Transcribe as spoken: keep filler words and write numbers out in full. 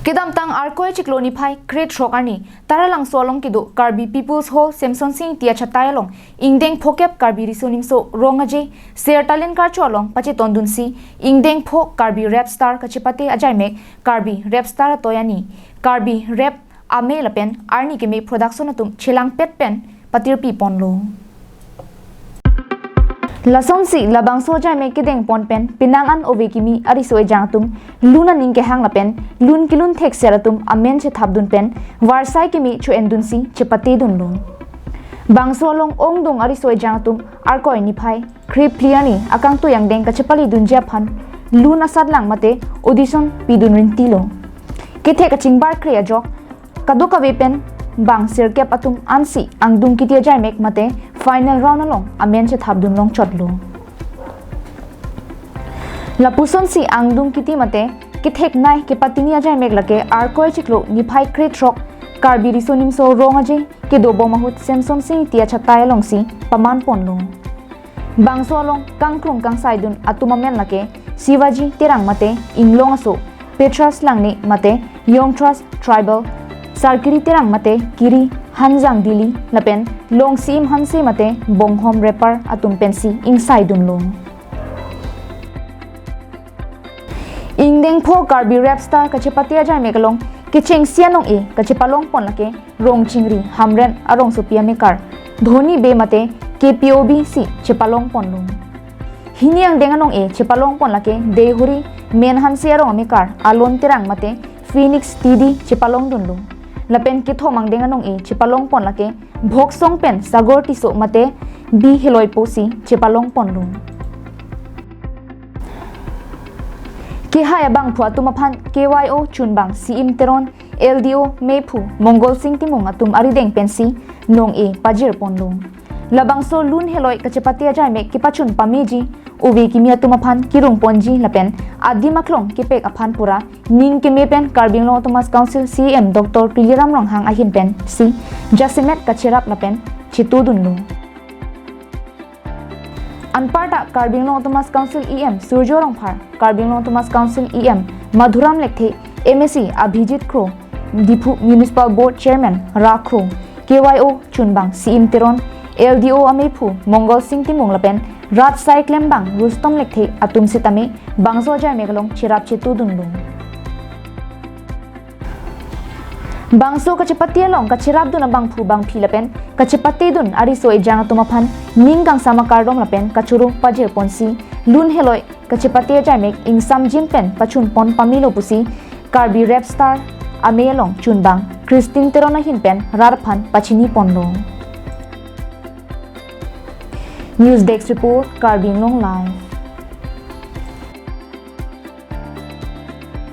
Kedamtang Arkoi chiklo niphai krethrok arni Taralangso along kedo Karbi People's Hall Semsonsing Ingti achatai along ingdeng phokep Karbi Riso Nimso Rong Aje Sertalin Karcho along pachetondunsi ingdeng pho Karbi Rap Star kachepate ajaimek Karbi Rap Star atoyani Karbi Rap Amei lapen arni keme production atum chelangpet pen patirpi ponlo. Lasonsi labangso ajaimek kedeng pon pen penang an ove kimi ariso ejang atum lun aning kehang lapen lun kelun thekser atum amen chethapdun pen varsai kimi cho-endunsi chepatedunlo. Bangso along ongdung ariso ejang atum Arkoi niphai kre phli arni akangtui angdeng kachepalidunji aphan lun asatlang mate audition pidun rintilo. Kethek kachingbar kre ajok kadokave pen bang sirkep atum ansi angdung kiti ajaimek mate final round along amen chethapdun longchotlo. Lapusonsi angdung kiti mate kethek nei kepatini ajaimek lake Arkoi chiklo niphai krethrok Karbi Riso Nimso Rong Aje kedobom ahut Semsonsing Ingti achatai alongsi paman ponlo. Bangso along kangkrung kangsaidun atum amen lake Shivaji Terang mate Inglong aso, Petrus Langne mate Young Trust Tribal, Sarkiri Terang mate Kiri Hanjang Dili lapen Longsim Hanse mate Bonghom Rapper atum pensi ingsaidunlo. Ingdeng pho Karbi Rap Star kachepate ajaimek along kechengsi anong-e kachepalong pon lake Rongchingri Hamren arongsopi amekar Dhoni Bey mate K P O B si chepalong ponlo. Hini angdeng anong-e chepalong pon lake Deihori Men Hanse arong amekar Alon Terang mate Phoenix T D chepalongdunlo. Lapen kethom angdeng anong-e chepalong pon lake Bhoksong pen Sagor Tisso mate Bi Heloipo si chepalong ponlo. Kehai abangphu atum aphan K Y O chunbang C M Teron, L D O meiphu Mongol Sing Timung atum arideng pensi nong-e pajir ponlo. Labangso lun heloi kachepate ajaimek kepachun pameji ove kimi atum aphan kirung ponji lapen adim aklong kepek aphan pura ning keme pen Karbi Anglong Autonomous Council C E M Doctor Tuliram Ronghang ahin pensi jasemet kacherap lapen chetudunlo. Anparta Karbi Anglong Autonomous Council E M Surjya Rongphar, Karbi Anglong Autonomous Council E M Madhuram Lekthe, M A C Abhijit Kro, Diphu Municipal Board Chairman Ra Kro, K Y O chunbang C M Teron, L D O ameiphu Mongol Sing Timung lapen rat sai klembang Rustom Lekthe atum sitame bangso ajaimek along cherap chetudunlo. Bangso kachepate along kacherapdun abangphu bangphi lapen kachepatedun ariso ejang atum aphan ning kangsam akardom lapen kachoro pajir ponsi lun heloi kachepate ajaimek ingsamjin pen pachun pon pamelo pusi Karbi Rap Star Amei along chunbang Christine Teron ahin pen rat aphan pachini ponlo. News Desk Report, Karbi Anglong Live.